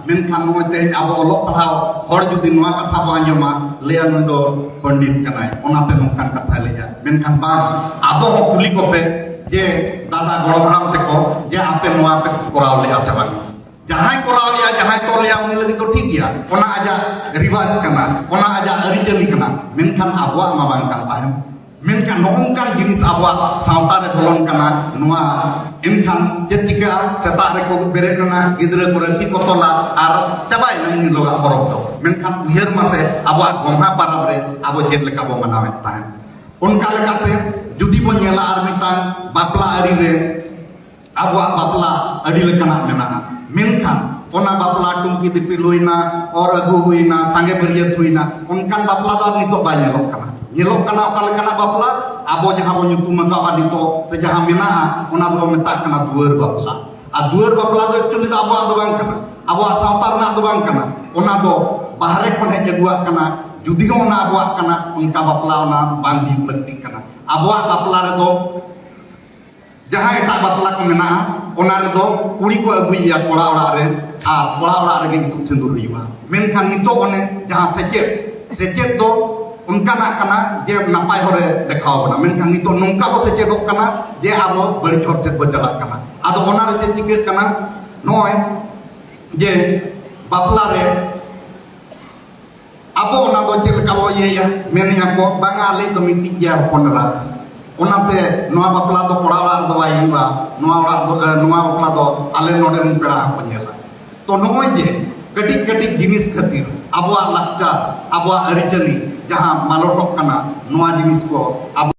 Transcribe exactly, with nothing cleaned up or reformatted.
ᱢᱮᱱᱠᱷᱟᱱ ᱱᱚᱜᱼᱚᱭ ᱛᱮᱦᱮᱧ ᱟᱵᱚ ᱚᱞᱚᱜ ᱯᱟᱲᱦᱟᱣ ᱦᱚᱲ ᱡᱩᱫᱤ ᱱᱚᱣᱟ ᱠᱟᱛᱷᱟ ᱵᱚ ᱟᱸᱡᱚᱢᱟ, ᱞᱟᱹᱭᱟ, "ᱱᱩᱭ ᱫᱚ ᱯᱚᱱᱰᱤᱛ ᱠᱟᱱᱟᱭ, ᱚᱱᱟᱛᱮ ᱱᱚᱝᱠᱟᱱ ᱠᱟᱛᱷᱟᱭ ᱞᱟᱹᱭᱟ᱾" ᱢᱮᱱᱠᱷᱟᱱ ᱵᱟᱝ, ᱟᱵᱚ ᱦᱚᱸ ᱠᱩᱞᱤ ᱠᱚᱯᱮ ᱡᱮ, ᱫᱟᱫᱟ ᱜᱚᱲᱚᱢ ᱦᱟᱲᱟᱢ ᱛᱮᱠᱚ, ᱡᱮ ᱟᱯᱮ ᱱᱚᱣᱟ ᱯᱮ ᱠᱚᱨᱟᱣ ᱞᱮᱜᱼᱟ ᱥᱮ ᱵᱟᱝ? ᱡᱟᱦᱟᱸᱭ ᱠᱚᱨᱟᱣ ᱞᱮᱜᱼᱟ, ᱡᱟᱦᱟᱸᱭ ᱛᱚᱞ ᱞᱮᱜᱼᱟ, ᱩᱱᱤ ᱞᱟᱹᱜᱤᱫ ᱫᱚ ᱴᱷᱤᱠ ᱜᱮᱭᱟ, ᱚᱱᱟ ᱟᱡᱟᱜ ᱨᱤᱣᱟᱡᱽ ᱠᱟᱱᱟ, ᱚᱱᱟ ᱟᱡᱟᱜ ᱟᱹᱨᱤᱪᱟᱹᱞᱤ ᱠᱟᱱᱟ, ᱢᱮᱱᱠᱷᱟᱱ ᱟᱵᱚᱣᱟᱜ ᱢᱟ ᱵᱟᱝ ᱠᱟᱱ ᱛᱟᱦᱮᱸᱱ᱾ ᱢᱮᱱᱠᱷᱟᱱ ᱱᱚᱜᱼᱚ ᱱᱚᱝᱠᱟᱱ ᱡᱤᱱᱤᱥ ᱟᱵᱚᱣᱟᱜ ᱥᱟᱶᱛᱟ ᱨᱮ ᱵᱚᱞᱚᱱ ᱠᱟᱱᱟ᱾ ᱱᱚᱣᱟ ᱮᱱᱠᱷᱟᱱ ᱪᱮᱫ ᱪᱤᱠᱟᱹᱜᱼᱟ? ᱥᱮᱛᱟᱜ ᱨᱮᱠᱚ ᱵᱮᱨᱮᱫ ᱮᱱᱟ, ᱜᱤᱫᱽᱨᱟᱹ ᱠᱚ ᱨᱟᱹᱠᱷᱤ ᱠᱚ ᱛᱚᱞᱟ ᱟᱨ ᱪᱟᱵᱟᱭᱮᱱᱟ ᱤᱱ ᱦᱤᱞᱳᱜᱟᱜ ᱯᱚᱨᱚᱵᱽ ᱫᱚ᱾ ᱢᱮᱱᱠᱷᱟᱱ ᱩᱭᱦᱟᱹᱨ ᱢᱟᱥᱮ, ᱟᱵᱚᱣᱟᱜ ᱜᱚᱢᱦᱟ ᱯᱚᱨᱚᱵᱽ ᱨᱮ ᱟᱵᱚ ᱪᱮᱫ ᱞᱮᱠᱟ ᱵᱚ ᱢᱟᱱᱟᱣᱮᱫ ᱛᱟᱦᱮᱸᱫ? ᱚᱱᱠᱟ ᱞᱮᱠᱟᱛᱮ ᱡᱩᱫᱤ ᱵᱚ ᱧᱮᱞᱟ, ᱟᱨ ᱢᱤᱫᱴᱟᱝ ᱵᱟᱯᱞᱟ ᱟᱹᱨᱤ ᱨᱮ ᱟᱵᱚᱣᱟᱜ ᱵᱟᱯᱞᱟ ᱟᱹᱰᱤ ᱞᱮᱠᱟᱱᱟᱜ ᱢᱮᱱᱟᱜᱼᱟ, ᱢᱮᱱᱠᱷᱟᱱ ᱚᱱᱟ ᱵᱟᱯᱞᱟ ᱴᱩᱝᱠᱤ ᱫᱤᱯᱤᱞ ᱦᱩᱭᱱᱟ, ᱚᱨ ᱟᱹᱜᱩ ᱦᱩᱭᱱᱟ, ᱥᱟᱸᱜᱮ ᱵᱟᱹᱨᱭᱟᱹᱛ ᱦᱩᱭᱱᱟ, ᱚᱱᱠᱟᱱ ᱵᱟᱯᱞᱟ ᱫᱚ ᱟᱨ ᱱᱤᱛᱚᱜ ᱵᱟᱭ ᱧᱮᱞᱚᱜ ᱠᱟᱱᱟ᱾ ᱧᱮᱞᱚᱜ ᱠᱟᱱᱟ ᱚᱠᱟ ᱞᱮᱠᱟᱱᱟᱜ ᱵᱟᱯᱞᱟ? ᱟᱵᱚ ᱡᱟᱦᱟᱸ ᱵᱚᱱ ᱧᱩᱛᱩᱢ ᱟᱠᱟᱫᱼᱟ ᱱᱤᱛᱚᱜ, ᱥᱮ ᱡᱟᱦᱟᱸ ᱢᱮᱱᱟᱜᱼᱟ, ᱚᱱᱟ ᱫᱚᱵᱚᱱ ᱢᱮᱛᱟᱜ ᱠᱟᱱᱟ ᱫᱩᱣᱟᱹᱨ ᱵᱟᱯᱞᱟ᱾ ᱟᱨ ᱫᱩᱣᱟᱹᱨ ᱵᱟᱯᱞᱟ ᱫᱚ actually ᱫᱚ ᱟᱵᱚᱣᱟᱜ ᱫᱚ ᱵᱟᱝ ᱠᱟᱱᱟ, ᱟᱵᱚᱣᱟᱜ ᱥᱟᱶᱛᱟ ᱨᱮᱱᱟᱜ ᱫᱚ ᱵᱟᱝ ᱠᱟᱱᱟ, ᱚᱱᱟ ᱫᱚ ᱵᱟᱦᱨᱮ ᱠᱷᱚᱱ ᱦᱮᱡ ᱟᱹᱜᱩᱣᱟᱜ ᱠᱟᱱᱟ᱾ ᱡᱩᱫᱤ ᱦᱚᱸ ᱚᱱᱟ ᱟᱵᱚᱣᱟᱜ ᱠᱟᱱᱟ, ᱚᱱᱠᱟ ᱵᱟᱯᱞᱟ ᱚᱱᱟ ᱵᱟᱝ ᱦᱩᱭᱩᱜ ᱞᱟᱹᱠᱛᱤᱜ ᱠᱟᱱᱟ᱾ ᱟᱵᱚᱣᱟᱜ ᱵᱟᱯᱞᱟ ᱨᱮᱫᱚ ᱡᱟᱦᱟᱸ ᱮᱴᱟᱜ ᱵᱟᱯᱞᱟ ᱠᱚ ᱢᱮᱱᱟᱜᱼᱟ, ᱚᱱᱟ ᱨᱮᱫᱚ ᱠᱩᱲᱤ ᱠᱚ ᱟᱹᱜᱩᱭᱮᱭᱟ ᱠᱚᱲᱟ ᱚᱲᱟᱜ ᱨᱮ, ᱟᱨ ᱠᱚᱲᱟ ᱚᱲᱟᱜ ᱨᱮᱜᱮ ᱤᱛᱩᱫ ᱥᱤᱸᱫᱩᱨ ᱦᱩᱭᱩᱜᱼᱟ᱾ ᱢᱮᱱᱠᱷᱟᱱ ᱱᱤᱛᱚᱜ ᱚᱱᱮ ᱡᱟᱦᱟᱸ ᱥᱮᱪᱮᱫ, ᱥᱮᱪᱮᱫ ᱫᱚ ᱚᱱᱠᱟᱱᱟᱜ ᱠᱟᱱᱟ ᱡᱮ ᱱᱟᱯᱟᱭ ᱦᱚᱨᱮ ᱫᱮᱠᱷᱟᱣ ᱵᱚᱱᱟ, ᱢᱮᱱᱠᱷᱟᱱ ᱱᱤᱛᱚᱜ ᱱᱚᱝᱠᱟ ᱵᱚ ᱥᱮᱪᱮᱫᱚᱜ ᱠᱟᱱᱟ ᱡᱮ ᱟᱵᱚ ᱵᱟᱹᱲᱤᱡ ᱦᱚᱨ ᱥᱮᱫ ᱵᱚ ᱪᱟᱞᱟᱜ ᱠᱟᱱᱟ᱾ ᱟᱫᱚ ᱚᱱᱟᱨᱮ ᱪᱮᱫ ᱪᱤᱠᱟᱹᱜ ᱠᱟᱱᱟ? ᱱᱚᱜᱼᱚᱭ ᱡᱮ ᱵᱟᱯᱞᱟ ᱨᱮ ᱟᱵᱚ ᱚᱱᱟ ᱫᱚ ᱪᱮᱫ ᱞᱮᱠᱟ ᱵᱚ ᱤᱭᱟᱹᱭᱟ? ᱢᱮᱱᱮᱜᱼᱟ ᱠᱚ, "ᱵᱟᱝᱟ, ᱟᱞᱮ ᱫᱚ ᱢᱤᱫᱴᱤᱡ ᱜᱮᱭᱟ ᱦᱚᱯᱚᱱ ᱮᱨᱟ, ᱚᱱᱟᱛᱮ ᱱᱚᱣᱟ ᱵᱟᱯᱞᱟ ᱫᱚ ᱠᱚᱲᱟ ᱚᱲᱟᱜ ᱨᱮᱫᱚ ᱵᱟᱭ ᱦᱩᱭᱩᱜᱼᱟ, ᱱᱚᱣᱟ ᱚᱲᱟᱜ ᱫᱚ, ᱮ, ᱱᱚᱣᱟ ᱵᱟᱯᱞᱟ ᱫᱚ ᱟᱞᱮ ᱱᱚᱰᱮ ᱨᱮᱱ ᱯᱮᱲᱟ ᱦᱚᱸᱠᱚ ᱧᱮᱞᱟ᱾" ᱛᱚ ᱱᱚᱜᱼᱚᱭ ᱡᱮ ᱠᱟᱹᱴᱤᱡ ᱠᱟᱹᱴᱤᱡ ᱡᱤᱱᱤᱥ ᱠᱷᱟᱹᱛᱤᱨ ᱟᱵᱚᱣᱟᱜ ᱞᱟᱠᱪᱟᱨ, ᱟᱵᱚᱣᱟᱜ ᱟᱹᱨᱤᱪᱟᱹᱞᱤ ᱡᱟᱦᱟᱸ ᱢᱟᱞᱚᱴᱚᱜ ᱠᱟᱱᱟ, ᱱᱚᱣᱟ ᱡᱤᱱᱤᱥ ᱠᱚ ᱟᱵᱚ